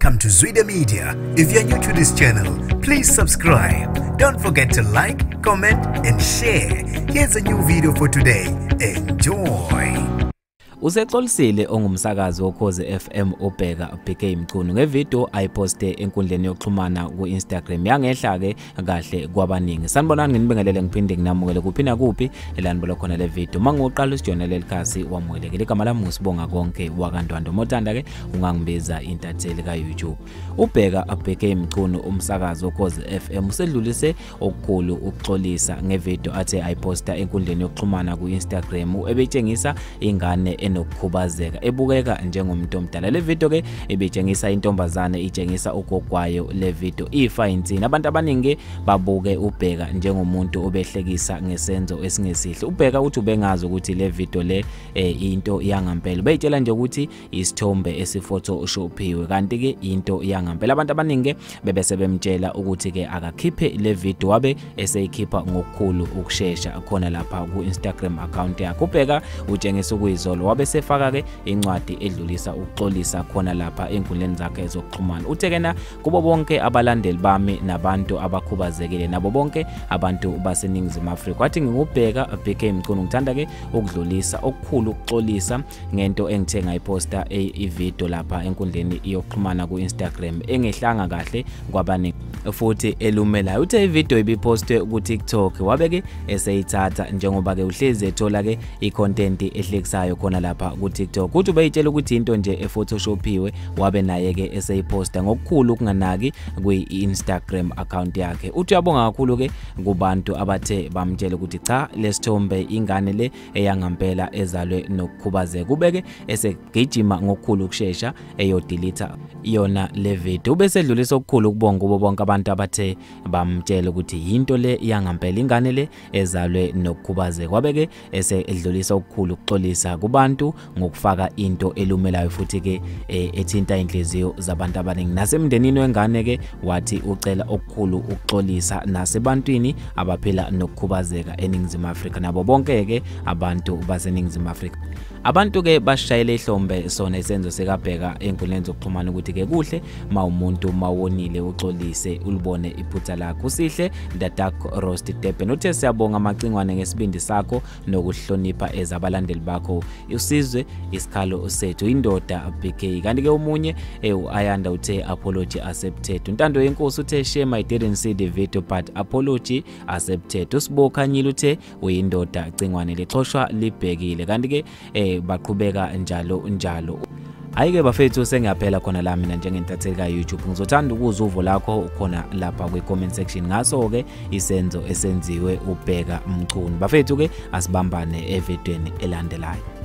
Welcome to Zwida Media. If you're new to this channel, please subscribe. Don't forget to like, comment, and share. Here's a new video for today. Enjoy. Usexolisile ongumsakazi woKhozi FM uBheka BK Mchunu ngevideo ayiposte enkundleni yokuxhumana ku-Instagram yangehla ke kahle kwabaningi. Sanibonani, nginibingelele ngiphinde nginamukele kuphi nakuphi elanibona khona le video. Manguqala usijoyinele lelikhasi wamukelekile. Igama lami nguSibonga Konke wakaNtwando. Mothanda ke ungangibiza intatheli ka-YouTube. uBheka BK Mchunu umsakazi woKhozi FM usedlulise okukhulu ukuxolisa ngevideo athe ayiposta enkundleni yokuxhumana ku-Instagram ebetshengisa ingane enokukhubazeka ebukeka njengomuntu omdala. Le video ke ibitshengisa intombazane itshengisa ugogwayo. Le video ifa insini. Abantu abaningi babuke uBheka njengomuntu obehlekisa ngesenzo esingesihle. uBheka uthi ubengazi ukuthi le video le into yangampela, beyitshela nje ukuthi isithombe esiphotoshopiwe kanti ke into yangampela. Abantu abaningi bebese bemtshela ukuthi ke akakhiphe le video, wabe eseyikhipha ngokukhulu ukushesha khona lapha ku-Instagram account yakhe. uBheka utshengisa ukuyizolo wabe sefaka ke incwadi edlulisa ukuxolisa khona lapha enkundleni zakhe zokuxhumana. Uthe kena kubo bonke abalandeli bami nabantu abakhubazekile nabo bonke abantu baseNingizimu Afrika, wathi nginguBheka BK Mchunu, ngithanda ke ukudlulisa okukhulu ukuxolisa ngento engithe ngayiposta ivideo lapha enkundleni yokuxhumana ku-Instagram engehlanga kahle kwabaningi futhi elumelayo. Uthe ivideo ibipostwe ku-TikTok wabe ke eseyithatha njengoba ke uhlezi ethola ke i-content ehlekisayo khona lapha ku-TikTok. Uthi ubeyitshela ukuthi into nje ephotoshopiwe, wabe naye ke eseyiposta ngokukhulu ukunganaki kwi-Instagram account yakhe. Uthi uyabonga kakhulu ke kubantu abathe bamtshela ukuthi cha, lesithombe ingane le eyangampela ezalwe nokukhubazeka. Ubeke esegijima ngokukhulu ukushesha eyodelete yona le video. Ubesedlulisa okukhulu ukubonga kubo bonke abantu abathe bamtshela ukuthi into le yangampela ingane le ezalwe nokukhubazeka. Wabeke esedlulisa okukhulu ukuxolisa kubantu ngokufaka into elumelayo futhi ke ethinta inhliziyo zabantu abaningi. Nasemndenini wengane ke wathi ucela okukhulu ukuxolisa nasebantwini abaphila nokukhubazeka eNingizimu Afrika nabo bonke ke abantu baseNingizimu Afrika. Abantu ke bashayele ihlombe sona isenzo sikaBheka enkundleni zokuxhumana ukuthi ke kuhle mawumuntu mawonile uxolise ulibone iphutha lakho. Usihle The Dark Roast Durban uthe siyabonga Macingwane ngesibindi sakho nokuhlonipha ezabalandeli bakho, usizwe isikhalo sethu, indoda BK. Kanti ke omunye uAyanda uthe apology accepted. Untando yenkosi uthe shame I didn't see the video but apology accepted. uSibokhanyile uthe uyindoda Cingwane, lixhoshwa libhekile. Kanti ke baqhubeka njalo njalo. Hayi-ke bafethu, sengiyaphela khona la mina njengentatheli ka-YouTube. Ngizothanda ukuzwa uvo lakho khona lapha kwi-comment section ngaso-ke isenzo esenziwe uBheka Mchunu. Bafethu-ke asibambane evidweni elandelayo.